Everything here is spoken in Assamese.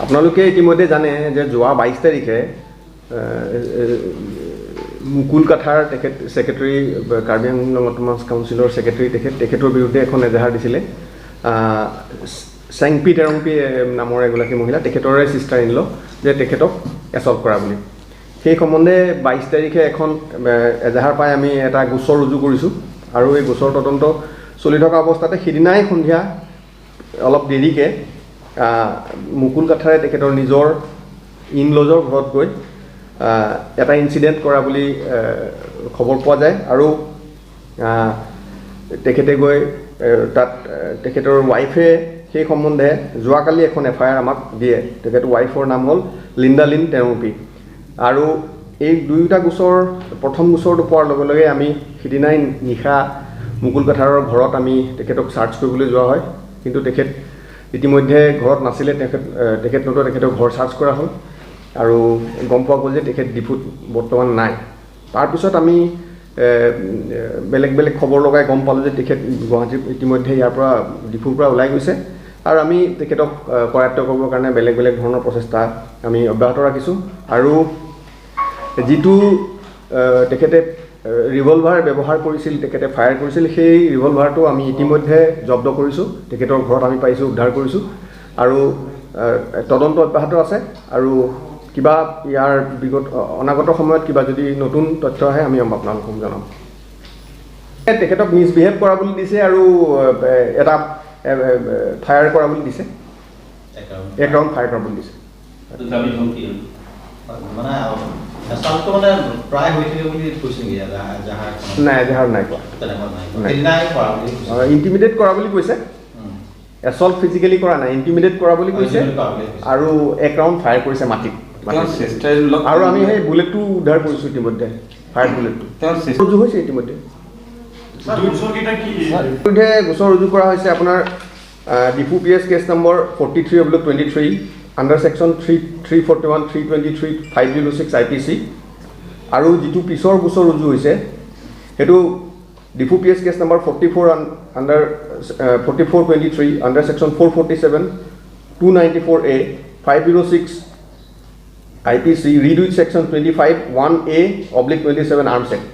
আপোনালোকে ইতিমধ্যে জানে যে যোৱা 22 তাৰিখে মুকুল কাথাৰ, তেখেত ছেক্ৰেটাৰী, কাৰ্বি আংলং অট'নমাছ কাউন্সিলৰ ছেক্ৰেটাৰী, তেখেতৰ বিৰুদ্ধে এখন এজাহাৰ দিছিলে চেংপি টেৰংপি নামৰ এগৰাকী মহিলা, তেখেতৰে ছিষ্টাৰ ইন ল, যে তেখেতক এছল্ট কৰা বুলি। সেই সম্বন্ধে 22 তাৰিখে এখন এজাহাৰ পাই আমি এটা গোচৰ ৰুজু কৰিছোঁ আৰু এই গোচৰ তদন্ত চলি থকা অৱস্থাতে সিদিনাই সন্ধিয়া অলপ দেৰিকৈ মুকুল কাথাৰে তেখেতৰ নিজৰ ইন লজৰ ঘৰত গৈ এটা ইনচিডেণ্ট কৰা বুলি খবৰ পোৱা যায় আৰু তেখেতে গৈ তাত তেখেতৰ ৱাইফে সেই সম্বন্ধে যোৱাকালি এখন এফআইআৰ আমাক দিয়ে। তেখেতৰ ৱাইফৰ নাম হ'ল লিণ্ডা লিন টেৰংপি। আৰু এই দুয়োটা গোচৰ, প্ৰথম গোচৰটো পোৱাৰ লগে লগে আমি সিদিনাই নিশা মুকুল কাথাৰৰ ঘৰত আমি তেখেতক চাৰ্চ কৰিবলৈ যোৱা হয়। কিন্তু তেখেত ইতিমধ্যে ঘৰত নাছিলে। তেখেত নতুবা তেখেতৰ ঘৰ চাৰ্চ কৰা হ'ল আৰু গম পোৱা গ'ল যে তেখেত ডিফুত বৰ্তমান নাই। তাৰপিছত আমি বেলেগ বেলেগ খবৰ লগাই গম পালোঁ যে তেখেত গুৱাহাটীৰ ইতিমধ্যে ইয়াৰ পৰা, ডিফুৰ পৰা ওলাই গৈছে আৰু আমি তেখেতক কৰায়ত্ব কৰিবৰ কাৰণে বেলেগ বেলেগ ধৰণৰ প্ৰচেষ্টা আমি অব্যাহত ৰাখিছোঁ। আৰু যিটো তেখেতে ৰিভলভাৰ ব্যৱহাৰ কৰিছিল, তেখেতে ফায়াৰ কৰিছিল, সেই ৰিভলভাৰটো আমি ইতিমধ্যে জব্দ কৰিছোঁ। তেখেতৰ ঘৰত আমি পাইছোঁ, উদ্ধাৰ কৰিছোঁ আৰু তদন্ত অব্যাহত আছে। আৰু কিবা ইয়াৰ বিগত অনাগত সময়ত কিবা যদি নতুন তথ্য আহে, আমি আপোনালোকক জনাম। তেখেতক মিছবিহেভ কৰা বুলি দিছে আৰু এটা ফায়াৰ কৰা বুলি দিছে, এক ৰাউণ্ড ফায়াৰ কৰা বুলি দিছে। দাবী ধমকি। মানে এছাল্টটো মানে প্ৰায় হৈ থাকে বুলি কৈছে নেকি এজাহাৰখনত? নাই, এজাহাৰ নাই কোৱা। তেনেকুৱা নাই? নাই। সেইদিনাই কৰা বুলি কৈছে। ইণ্টিমিডেট কৰা বুলি কৈছে। এছল্ট ফিজিকেলি কৰা নাই, ইণ্টিমিডেট কৰা বুলি কৈছে। Intimidate কৰা বুলি কৈছে। আৰু এক ৰাউণ্ড ফায়াৰ কৰিছে মাটিত। তেওঁৰ চিষ্টাৰ ইন ল আৰু আমি সেই বুলেটটো উদ্ধাৰ কৰিছোঁ ইতিমধ্যে, ফায়াৰ বুলেটটো। তেওঁৰ চিষ্টাৰ ৰুজু হৈছে ইতিমধ্যে। গোচৰকেইটা কি? বিৰুদ্ধে গোচৰ ৰুজু কৰা হৈছে আপোনাৰ Diphu PS case number 43/23 under section 3, 341, 323, 506 IPC। আৰু যিটো পিছৰ গোচৰ ৰুজু হৈছে, সেইটো Diphu PS case number 44 under 44/23 under section 447, 294A, 506 IPC read with section 25(1)(a)/27 Arms Act.